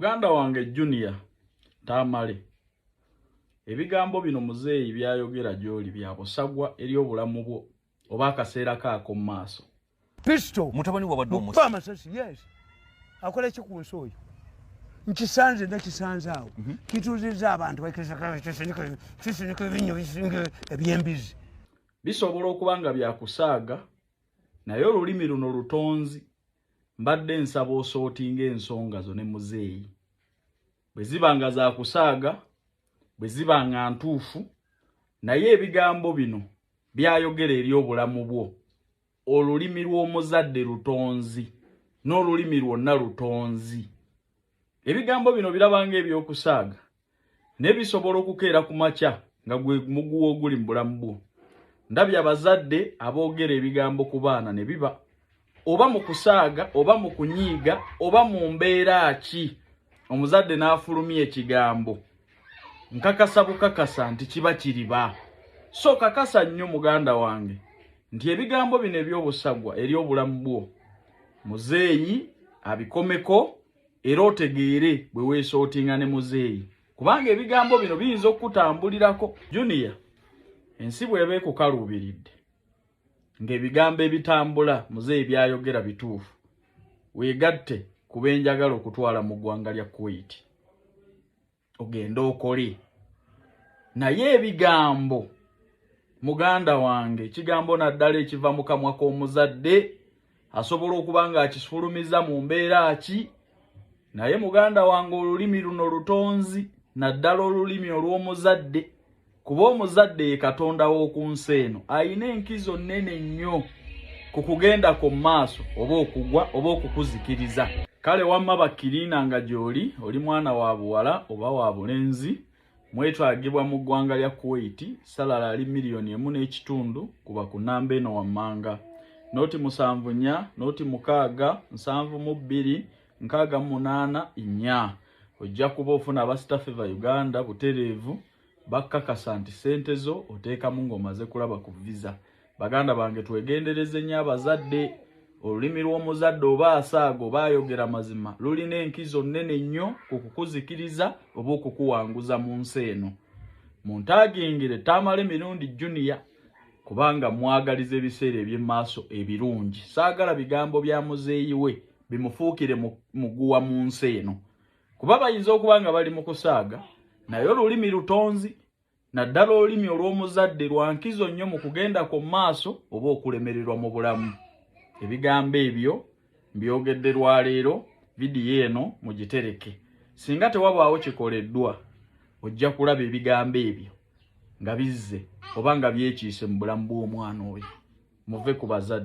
Muganda wange Junior Tamale, ebigambo bino muzeeyi byayogera gy'oli bya busagwa eri obulamu bwo oba akaseera kaako mu maaso. Pistol. Mutabani wabadde omusi. Amasasi, yes. Akola ki ku nsi oyo? Nkisanze, nakisanze awo. Kituuzizza abantu kisinika ebinnyo bisinga ebyembizi. Bisobola okuba nga byakusaaga, naye olulimi luno lutonzi. Mbadde nsaba osootinga ensonga zo ne muzeeyi. Bwe ziba nga za kusaaga, bwe ziba nga ntuufu, naye ebigambo bino byayogera eri obulamu bwo. Olulimi lw'omuzadde lutonzi, n'olulimi lwonna lutonzi. Ebigambo bino biraba ng'ebyokusaaga, naye bisobola okukeera ku makya nga gwe muguwa oguli mu bulamu bwo. Ndabye abazadde aboogera ebigambo ku baana ne biba oba mu kusaaga oba mu kunyiiga oba mu mbeera ki, omuzadde n'afulumya ekigambo, nkakasa bukakasa nti kiba kiriba. So kakasa nnyo muganda wange nti ebigambo bino eby'obusagwa eri obulamu bwo muzeeyi abikomeko, era otegeere bwe weesootinga ne muzeeyi, kubanga ebigambo bino biyinza okukutambulirako. Junior, ensi bw'eba ekukaluubiridde ng'ebigambo ebitambula muzeeyi byayogera bituufu, weegatte ku benjagala okutwala mu ggwanga lya Kuwait ogende okole. Naye ebigambo, muganda wange, ekigambo naddala ekiva mu kamwa k'omuzadde asobola okuba ng'akifulumiza mu mbeera ki, naye muganda wange olulimi luno lutonzi, naddala olulimi olw'omuzadde, kuba omuzadde ye Katonda w'oku nsi eno, ayina enkizo nnene nnyo ku kugenda ku maaso oba okugwa oba okukuzikiriza. Kale wamma bakkiriina nga gy'oli, oli mwana wa buwala oba wa bulenzi, mwetwagibwa mu ggwanga lya Kuwait, salary ali 1.5 miliyoni, kuba ku namba eno wammanga: 074 06 72 68 4. Ojja kuba ofuna aba Stafeva Uganda butereevu, bakkakasa nti ssente zo oteekamu ng'omaze kulaba ku visa. Baganda bange, twegendereze nnyo abazadde. Olulimi lw'omuzadde, oba asaaga oba ayogera mazima, lulina enkizo nnene nnyo ku kukuzikiriza oba okukuwanguza mu nsi eno. Muntaagingire Tamale Mirundi Junior, kubanga mwagaliza ebiseera eby'emmaaso ebirungi. Saagala bigambo bya muzeeyi we bimufuukire muguwa mu nsi eno, kuba bayinza okuba nga bali mu kusaaga, naye olulimi lutonzi, naddala olulimi olw'omuzadde lwa nkizo nnyo mu kugenda ku maaso oba okulemererwa mu bulamu. Ebigambo ebyo mbyogedde lwaleero. Vidiyo eno mugitereke. Singa tewabaawo kikoleddwa, ojja kulaba ebigambo ebyo nga bizze oba nga byekiise mu bulamu bw'omwana oyo. Muve ku bazadde.